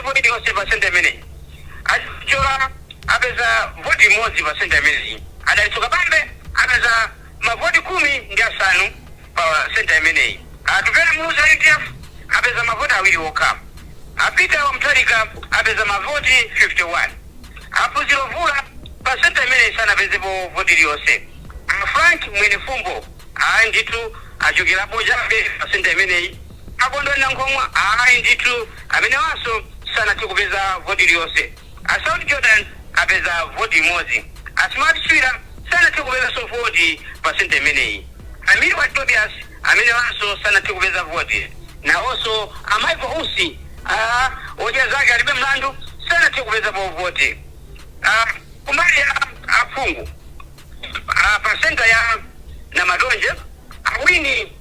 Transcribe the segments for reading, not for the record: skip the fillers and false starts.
sanapezepo iliyonse pa senta imeneyi. A Chithyola apeza voti imodzi pa senta imeneyi. A Dalitso Kabambe apeza mavoti 15 pa senta imeneyi. Atupele Muluzi a udf apeza mavoti awiri okha. A Peter wa Mutharika apeza mavoti 51. A Phunziro Mvula pa senta imeneyi sanapezepo voti iliyonse. A Frank Mwenefumbo ayi ndithu achokerapo chabe pa senta imeneyi. A Kondwani Nankhumwa ayi ndithu amenewanso sanathe kupeza voti iliyonse. A Saud Jordan apeza voti imodzi. A Smart Swira sanathe kupezanso voti pa senta imeneyi. A Milward Tobias amenewanso sanathe kupeza voti. Nawonso a Michael Usi a Odya Zake Alibe Mlandu sanathe kupezapo voti. Kumbali ya aphungu, pa senta ya Namatonje, a Winnie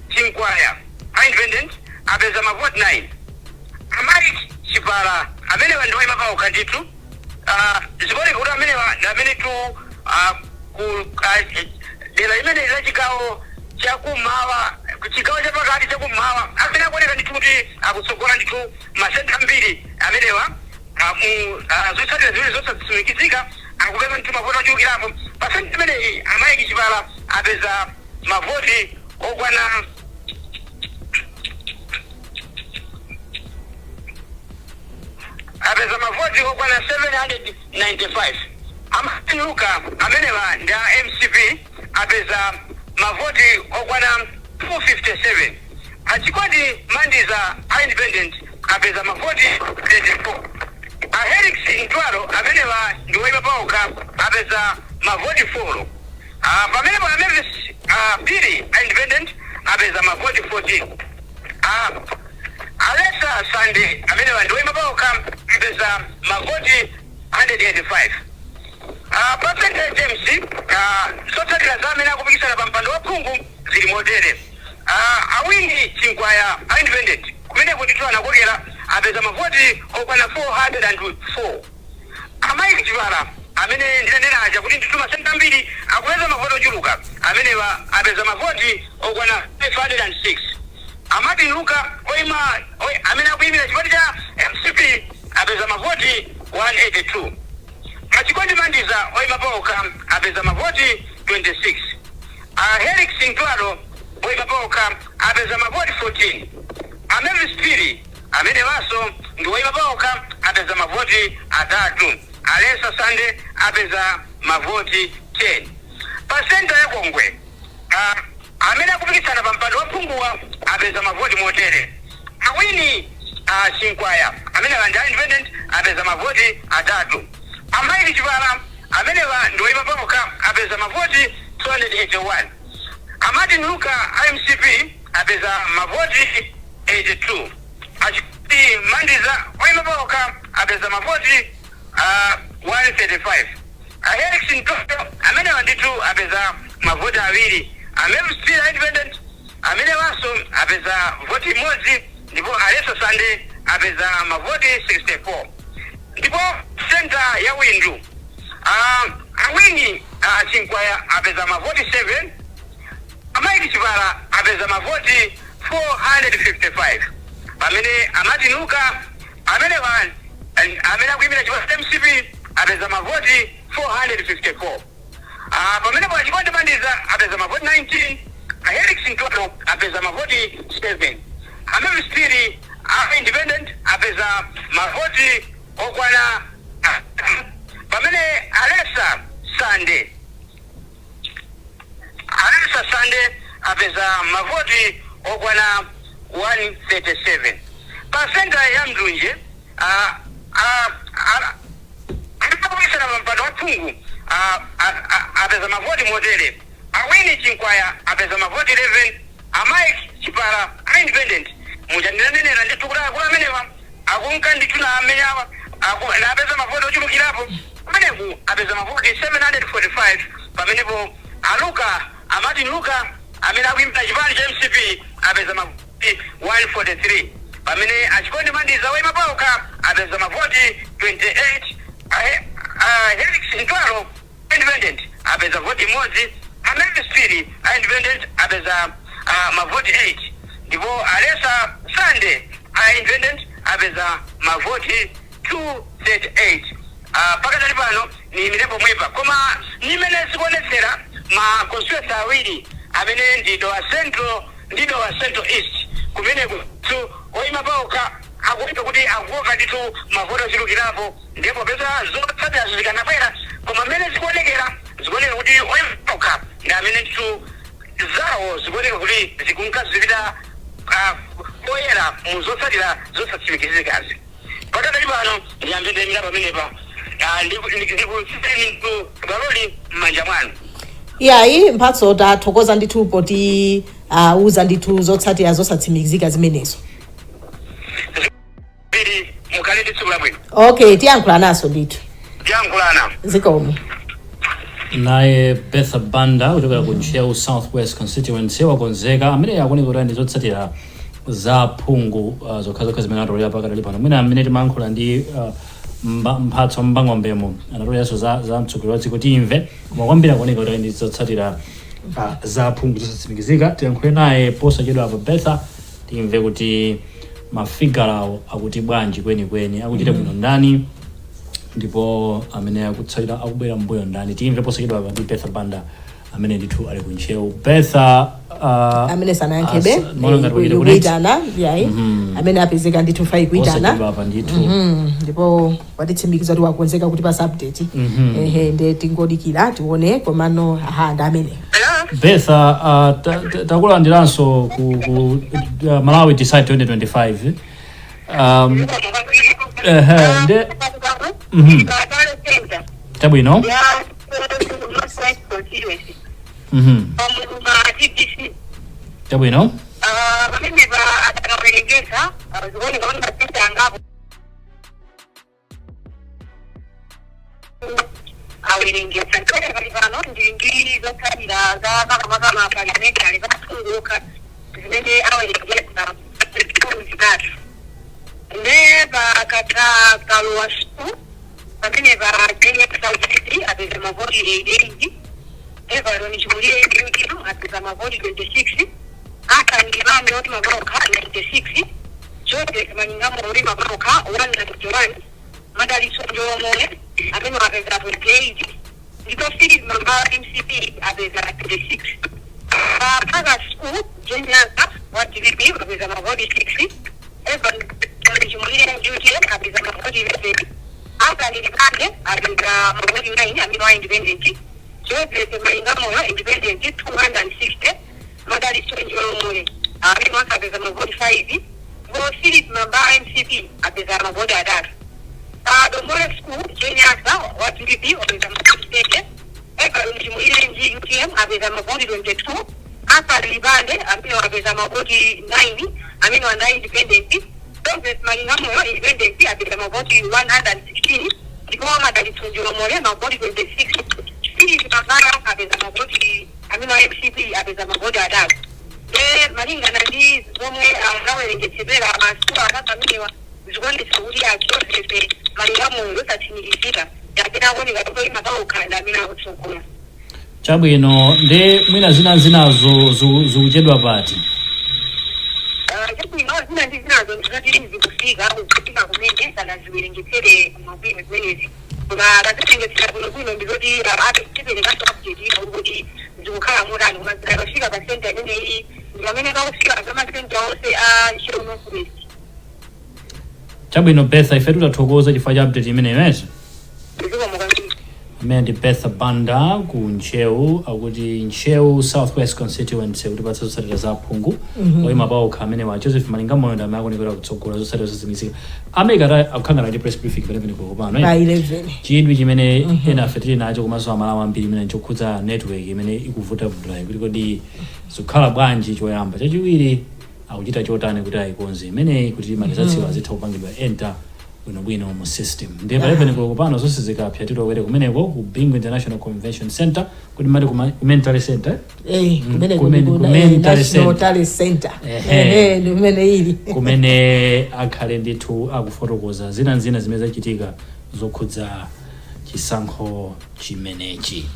Chinkwaya a Independent apeza mavoti 9. A Mike Chipala amenewa ndi oima paokha ndithu. Zikuoneka kuti amenewa ndi amenetu ku dera limeneli la chigawo chakummawa, chigawo chapakati chakummawa, amene akuoneka ndithu kuti akutsogola ndithu masenta ambiri amenewa mu zotsatira zimene zosatsimikizika akupeza ndithu mavoti ochulukirapo. Pa senta imeneyi a Mike Chipala apeza mavoti okwana apeza mavoti okwana 795. A Martin Luka amenewa ndi a mcp apeza mavoti okwana 257. A Chikondi Mandiza a Independent apeza mavoti 34. A Helix Mtwalo amenewa ndi oima paokha apeza mavoti 4. Pamenepo a Mavis Phiri a Independent apeza mavoti 14. A Alesa Sande amenewa ndi oima paokha apeza mavoti 105. Pa senta ya James, zotsatira za amene akupikisana pa mpando wa phungu zili motere. A Winnie Chinkwaya a Independent kumeneko ndithu anakokera apeza mavoti okwana 404. A Mike Chipala amene ndinanena aja kuti ndithu masenta ambiri akupeza mavoti ochuluka amenewa apeza mavoti okwana 506. A Martin Luka oima amene akuyimira chipani cha mcp apeza mavoti 182. A Chikondi Mandiza oima paokha apeza mavoti 26. A Helix Mtwalo oima paokha apeza mavoti 14. A Mavis Phiri amenewanso ndi oima paokha apeza mavoti atatu. Alesa Sande apeza mavoti 10. Pa senta ya Kongwe, amene akupikisana pa mpando wa phunguwa apeza mavoti motere. A Winnie Chinkwaya amenewa ndi a Independent apeza mavoti atatu. A Mike Chipala amenewa ndi oima paokha apeza mavoti 281. A Martin Luka a mcp apeza mavoti 82. A Chikondi Mandiza oima paokha apeza mavoti 135. A Helix Mtoto amenewa ndithu apeza mavoti awiri. A Mavis Phiri a Independent amenewanso apeza voti imodzi ndipo Alesa Sande apeza mavoti 64. Ndipo senta ya Windu, a Winnie Chinkwaya apeza mavoti 7. A Mike Chipala apeza mavoti 455 pamene a Martin Luka amenewa amene akuyimira chipani cha mcp apeza mavoti 454. Pamenepo a Chikondi Mandiza apeza mavoti 19, a Helix Mtwalo apeza mavoti 7, a Mavis Phiri a Independent apeza mavoti okwana pamene Alesa Sande apeza mavoti okwana 137. Pa senta ya Mndunje, akupikisana pa mpando wa phungu apeza mavoti motere. A Winnie Chinkwaya apeza mavoti 11, a Mike Chipala a Independent muja ndinanenera ndithu kuti akulu amenewa akunka ndithu na amene awa napeza mavoti ochulukirapo kumeneku apeza mavoti 745, pamenepo a Martin Luka amene akuimbira chipani cha mcp apeza mavoti 143, pamene a Chikondi Mandiza woima paokha apeza mavoti 28, a Helix Mtwalo Independent apeza voti imodzi, a Mavis Phiri a Independent apeza mavoti 8 ndipo Alesa Sande a Independent apeza Apeza mavoti 238. Pakatali pano ni milembo mwepa, koma nimene zikuonetsera, ma constituency awiri amene ndi Dowa Central ndi Dowa Central East, kumeneko tu oyima paokha akuoneka kuti akukoka ndithu mavoti ochulukirapo. Ndipo peza zotsatirazo zikanabwera, koma mmene zikuonekera, zikuoneka kuti oyima paokha ndi amene ndithu zawo zikuoneka kuti zikunka zipita poyera mu zotsatira zosatsimikizikazi. Pakadali pano ndiyambe ndayimira pamenepa. Ndikusiyeni ndithu baloli m'manja mwanu. Iyayi Mphatso, tathokoza ndithu poti uza ndithu zotsatira zosatsimikizika zimenezo. Piri mukhale ndi tsiku labwino. Okay, tiyankhula naso ndithu. Tiyankhulana. Zikomo. Naye Betha Banda kuchokera ku Ntcheu South West constituency wakonzeka, amene akuoneka kuti ndi zotsatira za phungu zokhazokha zimene atolera pakadali pano. Mwina amene timayankhula ndi Mphatso Mbang'ombemo anatoleranso za mtsogoleri wa dziko, timve, koma kwambiri akuoneka kuti ndi zotsatira za phungu zosatsimikizika. Tiyankhule naye posachedwa apo Betha, timve kuti mafigalawo akuti bwanji kwenikweni, akuchita bwino ndani ndipo amene akutsalira, akubwera mbuyo ndani. Timve posachedwa apa ndi Betha Banda amene ndithu ali ku Ntcheu. Betha, amene sanayankhebe. Maona ngati wachita connect. Kuitana yayi, amene apezeka ndithu fai kuitana. Posachedwa apa ndithu. Ndipo watitsimikiza kuti wakonzeka kuti pasa update. Ehe, nde tingodikira tione, komano aha, ndi amene. Hello? Betha, takulandiranso ku Malawi Decide 2025. Ehe, Chabwino. Chabwino. Pamenepa atakawerengesa, zikuoneka kuti masenta angapo awerengesa. Pali pano ndili ndi zotsatira za makamaka ma parliamentary pasunguka zimene awerengesa 3. Nde pakatha kalowa su pamenepa, Kenya South apeza mavoti 88, Everton Chikulire UTM apeza mavoti 26, Asa Ndimame oti mavokha 96, Joseph Malingamo oti mavokha 191, Madalitso Njolomole amene apeza 28, ndipo Philip Mambala MCP apeza 36. Pa Phaka School, Jane Ansah wa DPP apeza mavoti 6, Evan Chimulire UTM apeza mavoti 11, Anthony Lipande apeza mavoti 9 amene wa independent, Joseph Malingamoyo independent 260, Madalitso Njolomole amene apeza mavoti 5, ndipo Philip Mambala MCP apeza mavoti 3. Pa Domole School, Jane Ansah wa DPP apeza mavoti 30, Evan Chimulire UTM apeza mavoti 22, Arthur Lipande amene apeza mavoti 9 amene wanda independent, Joseph Malingamoyo independent apeza mavoti 116, ndipo Madalitso Njolomole mavoti 26, Philip Mambala apeza mavoti amene wa MCP apeza mavoti 3. E malingana ndi zomwe anawerengetsedwera masukulu 3 amenewa, zikuonetsa kuti a Joseph Malingamoyo osatsimikizika amene akuoneka kuti mapawokha ndi amene akutsogola. Chabwino, ndi mwina zina zinazo zikuchedwa pati? Chabwino, zina ndi zinazo ndizoti zikufika, kufika kumene sanaziwerengetsere bwino zimenezi, koma akaziwerengetsera bwinobwino ndizoti atiperekanso update kuti zikukhala motani. Koma zikakafika pa center imeneyi ndi pamene pakufika za masenta onse a Ntcheu North West. Chabwino Betha, ife titathokoza chifukwa cha update imeneyo ezi. Zikomo kwambiri. Amene ndi Betha Banda ku Ntcheu, akuti Ntcheu South West constituency, kutipatsa zotsatira za phungu oyima paokha amene wa Joseph Malingamoyo ndi amene akuonekera kutsogola zotsatira zosatsimikizika. America akukhangana ndi press briefing pamene kuko pano, pa eh? 11. Chidwi chimene ena afe tili nacho komanso Amalawi ambiri imene nchokhudza network imene ikuvuta vutayi, kuti kodi zikukhala bwanji, choyamba, chachiwiri akuchita chotani kuti ayikonze imeneyi kuti ma results azitha kupangidwa enter bwinobwino mu system. Ndiye pa 11 koloko pano zonse zikapsa, tilowere kumeneko ku Bingu International Convention Center, kuti mati kumene tally center, eh? Eh, kumene kumene tally National center. Tally Center. Ehe. Ehe, ndi kumene ili. Kumene akhale ndithu akufotokoza zina zina zimene zachitika zokhudza chisankho chimenechi.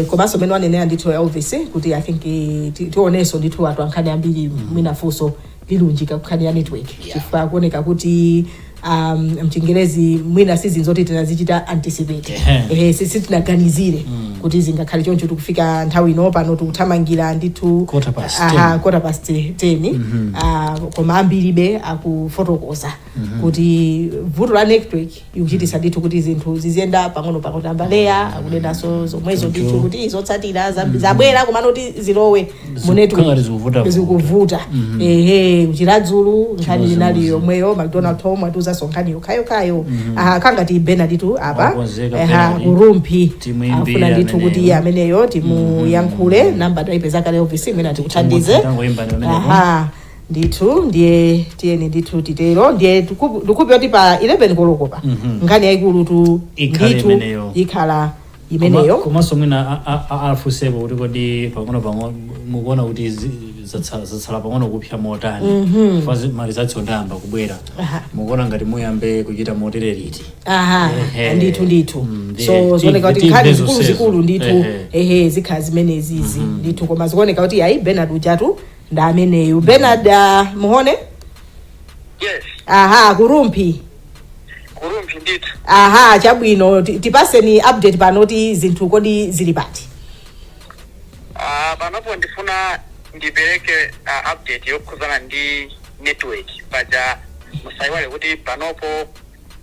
Komanso mene wanenera ndithu Elvis, kuti I think tionenso ndithu atu ankhani ambiri, mwina funso lilunjika kukhani ya network, chifukwa kuoneka kuti Mchingerezi mwina sizinthu zoti tinazichita anticipate. Sitinaganizire kuti zingakhale choncho. Tikufika nthawi ino pano, tikuthamangira ndithu Quarter past aha, 10. quarter past 10. Koma ambiribe akufotokoza kuti vuto la network ikuchitisa ndithu kuti zinthu ziziyenda pang'ono pang'ono. Ambaleya akunenaso zomwezo ndithu kuti zotsatira zabwera, komano kuti zilowe mu network Zikukhala zikuvuta. Zikuvuta, ehe. Kuchiradzulu nkhani Chimodzimodzi. inali yomweyo. McDonald Tom atiuzanso nkhani yokhayo. Aha, kangati Bernard tu apa. Wakonzeka. Aha, Bernard. Kurumpi Timuimbire afuna ndithu kuti ameneyo. ameneyo timuyankhule. Namba tayipeza kale ofisi imene atikuthandize. Tangoyimba ndi pamenepo. Aha, ndithu, ndiye tiyeni ndithu titero. Ndiye ndikupi kuti pa 11 koloko pa nkhani yayikulu tu Ikhale ndithu imeneyo. ikhala imeneyo. Komanso mwina afunsepo kuti kodi pang'ono pang'ono mukuona kuti zatsala pang'ono kupsa motani? Ma results ndayamba kubwera. Mukuona ngati muyambe kuchita motere liti? Aha. Ndithu ndithu. So zioneka kuti timve nkhani zonsezo. zikulu zikulu ndithu. Ehe, zikhala zimenezizi ndithu, koma zikuoneka kuti ayi, Bernard ujatu ndi ameneyu. Bernard Muhone. Yes. Aha, Kurumpi. Kurumpi ndithu. Aha, chabwino. Tipaseni update pano kuti zinthu kodi zili pati? Panopo ndifuna ndipereke update yokhuzana ndi network. Paja musayiwale kuti panopo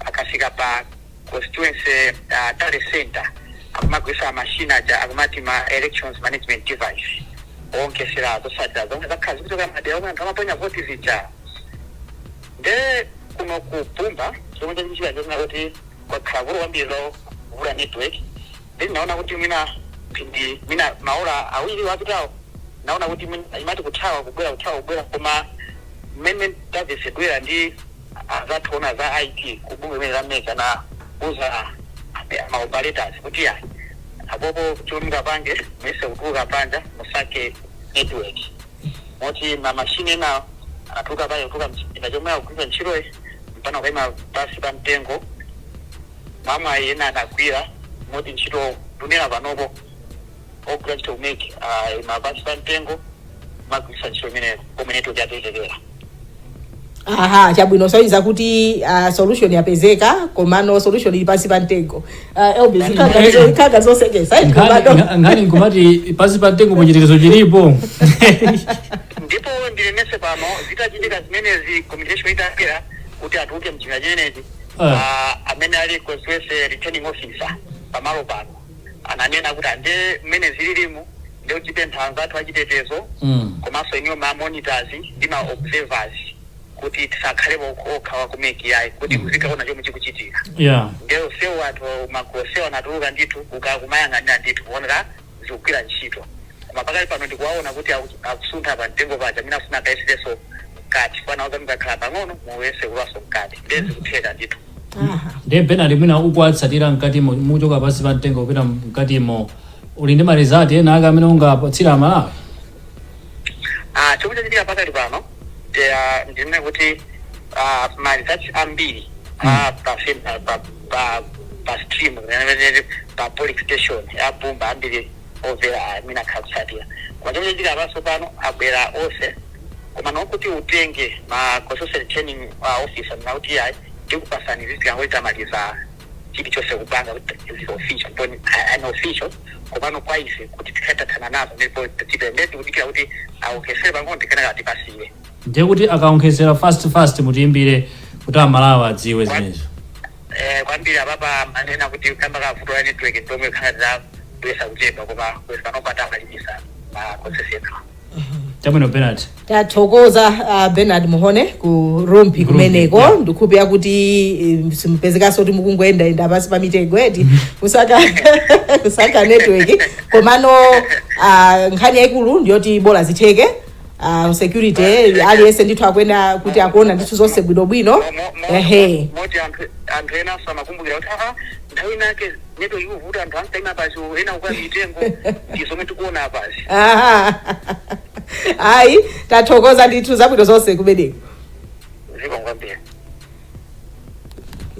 akafika pa constituency tally center akumagwisa machine aja akumati ma elections management device owonkhesera zotsatira zomwe zakhala zikuchoka madera omwe anthu amaponya voti zija. Nde kuno ku Bumba chomwe chachitika chonena kuti kwakhala vuto kwambiri lovula network. Ndi naona kuti mwina mphindi, mwina maola 2 wapitawo, naona kuti mwina imati kuthawa kubwera, kuthawa kubwera, koma mmene tavesedwera ndi azathuona za IT ku bungwe limene la MEC, na uza ma operators kuti ya apopo chomwe mungapange, muyese kutuluka panja musake network, moti ma machine ena anatuluka panja, kutuluka mchipinda chomwe akugwiritsa ntchitoyi mpaka kuyima pasi pa mtengo. Mamwayi ena anagwira, moti ntchito tunena panopo ogwira ntchito ku MEC ima pasi pa mtengo magwiritsa ntchito imeneyo pomwe network yapezekera. Aha, chabwino. Soiza kuti solution yapezeka, komano solution ili pansi pa mtengo. Elvis, ikhaga zosekesa, eh, komano Nkhani nkumati pansi pa mtengo pochitetezo chilipo. Ndipo ndinenese pano, zitachitika zimenezi, communication itapera kuti atuluke mchipinda chimenechi, amene ali constituency returning officer pamalo pano ananena kuti ande mmene zililimu ndi uchipempha anzathu achitetezo komanso iniwo ma monitors ndi ma observers kuti tisakhalepo okha wa ku MEC yayi, kuti muzikaona chomwe chikuchitika. Ndeyo sewu anthu magosewo anatuluka ndithu kumayang'anira ndithu kuoneka zikugwira ntchito, koma pakali pano ndikuwaona kuti akusuntha pa mtengo paja, mina afuna akayesereso mkati fana uza mukakhala pang'ono muyese kulwaso mkati, ndiye zikutheka ndithu. Ndiye Bernard, mwina ukuwatsatira mkatimo, muchoka pansi pa mtengo kupita mkatimo, uli ndi ma results ena ake amene ungapatsira Amalawi? Ah, chomwe chachitika pakali pano ndinene kuti ma results ambiri pa center, pa stream pa polling station ya Bumba, ambiri omvera amene akhala kutsatira, koma chomwe chachitika panso pano abwera onse, koma nokuti utenge ma constituency returning officer nakuti ayi, ndikupasani zizikango tamaliza chilichonse kupanga kuti zili official, ndipo unofficial, komano kwa ife kuti tikhale nazo, ndipo tipende tikudikira kuti aonkhesere pang'ono, tikenaka tipasire. Ndiye kuti akaonkhezera fast fast mutiimbire kuti Amalawi adziwe zimenezo. Kwambiri apapa manena kuti kamba kavuto la network ndomwe khala bwesa kuchepa, koma kwesi panopa tamalipisa ma constituency. Chabwino, Bernard. Tathokoza Bernard Muhone ku Rumpi Rumpi, kumeneko. Ndikhupe kuti simupezekaso kuti mukungoyendayenda pansi pa mitengo eti kusaka network, komano nkhani yayikulu ndiyoti bola zitheke. Security aliyense ndithu akwena kuti akuona ndithu zonse bwinobwino. Ehe. Moti anthu enanso amakumbukira kuti aa, nthawi inake network ikuvuta, anthu ankaima pasi, ena kukwera mitengo, ndi zomwe tikuona apazi. Aha, ayi, tathokoza ndithu, zabwino zonse kumeneko. Zikomo kwambiri.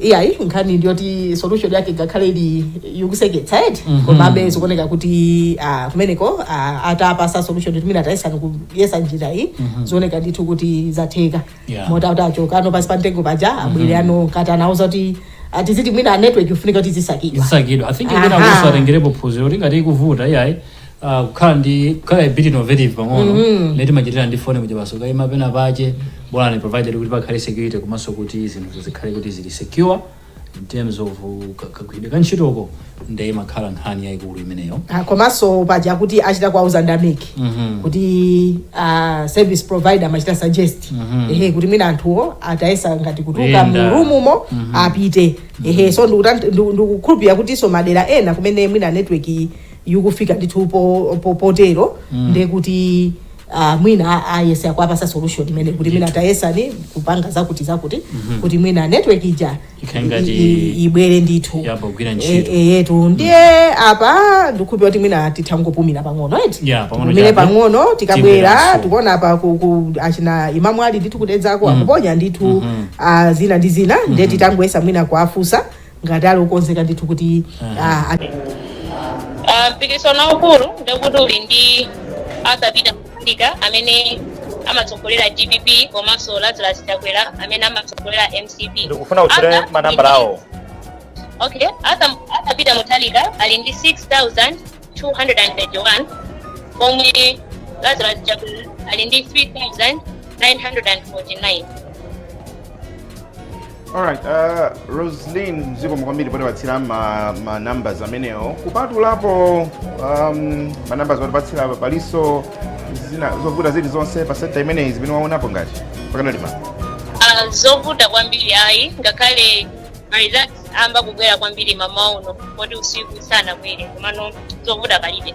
Iyayi, nkhani ndiyoti solution yake ngakhale ili ikuseketsa eti, komabe zikuoneka kuti kumeneko atapasa solution kuti mwina tayesani kuyesa njira iyi, zioneka ndithu kuti zatheka. Mota kuti achoka ano pasi pa mtengo paja, abwere ano nkati anauza kuti tiziti mwina network ifunika kuti zisakidwa. Isakidwa, I think. Ina kuso atengerepo phunziro kuti ngati ikuvuta iyayi, kukhala a bit innovative pang'ono. Leti machitira ndi phone kuja basi, ukayima pena pache, bola ni provided kuti pakhale security, komanso kuti zinthu zikhale kuti zili secure in terms of kagwiridwe ka ntchitoko, ndiye imakhala nkhani yayikulu imeneyo. Komanso paja kuti achita kuwauza nda MEC kuti service provider amachita suggest ehe, kuti mwina anthuwo atayesa ngati kutuluka Kuyenda. mu roomumo apite ehe. So ndikukhulupirira kutinso madera ena kumene mwina network ikufika ndithu potero, ndiye kuti mwina ayese akuapasa solution imene kuti mwina tayesani kupanga zakuti zakuti kuti mwina network ija ikhale ngati ibwere ndithu. Yabogwira ntchito. Eyetu, ndiye apa ndikukhulupirira kuti mwina titha ngopumira pang'ono eti. Yeah, pang'ono Tipumire chabe. pang'ono, tikabwera Tibweranso. tikuona apa ku achina Imamu ali ndithu kudedzako, akuponya ndithu zina ndi zina, ndiye titangoyesa mwina kuafusa ngati ali okonzeka ndithu kuti Mpikisano waukulu ndikuti uli ndi Arthur Peter Mutharika amene amatsogolera DPP, komanso Lazarus Chakwera amene amatsogolera MCP. Ndikufuna utchule manambala awo. Okay, Arthur Peter Mutharika ali ndi 6231, pomwe Lazarus Chakwera ali ndi 3949. Alright, Roslyn, zikomo kwambiri potipatsira ma numbers amenewo. Kupatulapo ma numbers potipatsira, palinso zina zovuta zilizonse pa center imeneyi zimene waonapo ngati pakanali pano? Zovuta kwambiri ayi, ngakhale ma results amba kubwera kwambiri mamawa uno, poti usiku sanabwere, komano zovuta palibe.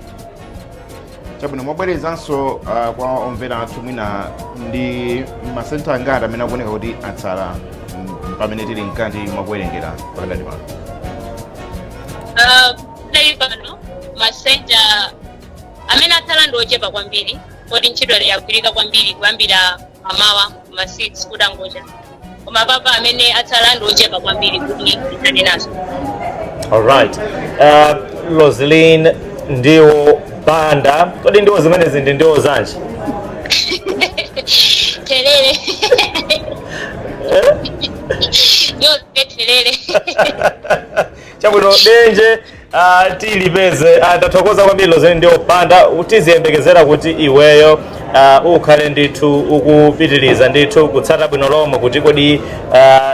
Chabwino, mwabwerezanso kwa omvera athu, mwina ndi masenta angati amene akuoneka kuti atsala pamene tili mkati mwakuwerengera pakadali pano? Pakadali pano masenta amene atsala ndi ochepa kwambiri, poti ntchito yagwirika kwambiri kuyambira mamawa ma 6 kutangocha, koma papa amene atsala ndi ochepa kwambiri kuti titsane nazo. Alright. Roslyn ndiwo Banda, kodi ndiwo zimenezi ndi ndiwo zanji? Telere, ndiwo telere. Chabwino, denje tilipeze. Tathokoza kwambiri, Roslyn ndiwo Banda. Tiziyembekezera kuti iweyo ukhale ndithu ukupitiriza ndithu kutsata bwino lomwe kuti kodi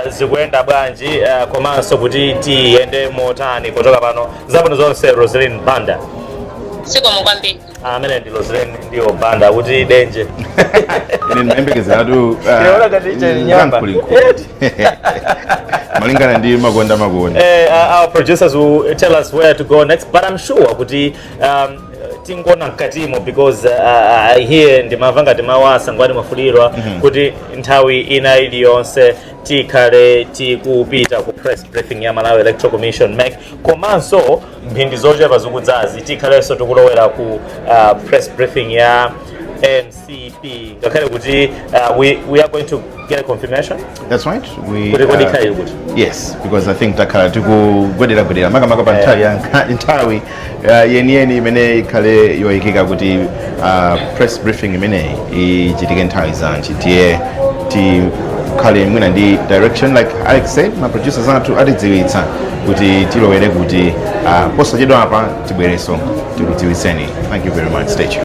zikuyenda bwanji, komanso kuti tiyende motani kuchoka pano. Zabwino zonse, Roslyn Banda. Zikomo kwambiri. Amene ndi Roslyn ndiwo Banda, kuti denje. Ine ndimayembekezeratu Iona ngati iche ni nyamba. Malingana ndi makonda makonda. Our producers will tell us where to go next, but I'm sure kuti tingona mkatimo, because I hear, ndimamva ngati mawu a Sangwani Mwafulirwa kuti nthawi ina iliyonse tikhale tikupita ku press briefing ya Malawi Electoral Commission, MEC, komanso mphindi zochepa zikudzazi tikhalenso tikulowera ku press briefing ya MCP, ngakhale kuti we are going to get a confirmation That's right. We, kuti kodi ikhale kuti. Yes, because I think takhala tikugwedera-gwedera makamaka pa nthawi ya nthawi yeniyeni imene ikhale yoyikika kuti press briefing imeneyi ichitike nthawi zanji. Tiye tikhale mwina ndi direction. Like Alex said, ma producers athu atidziwitsa kuti tilowere kuti posachedwa apa tibwereso tikudziwitseni. Thank you very much. Stay tuned.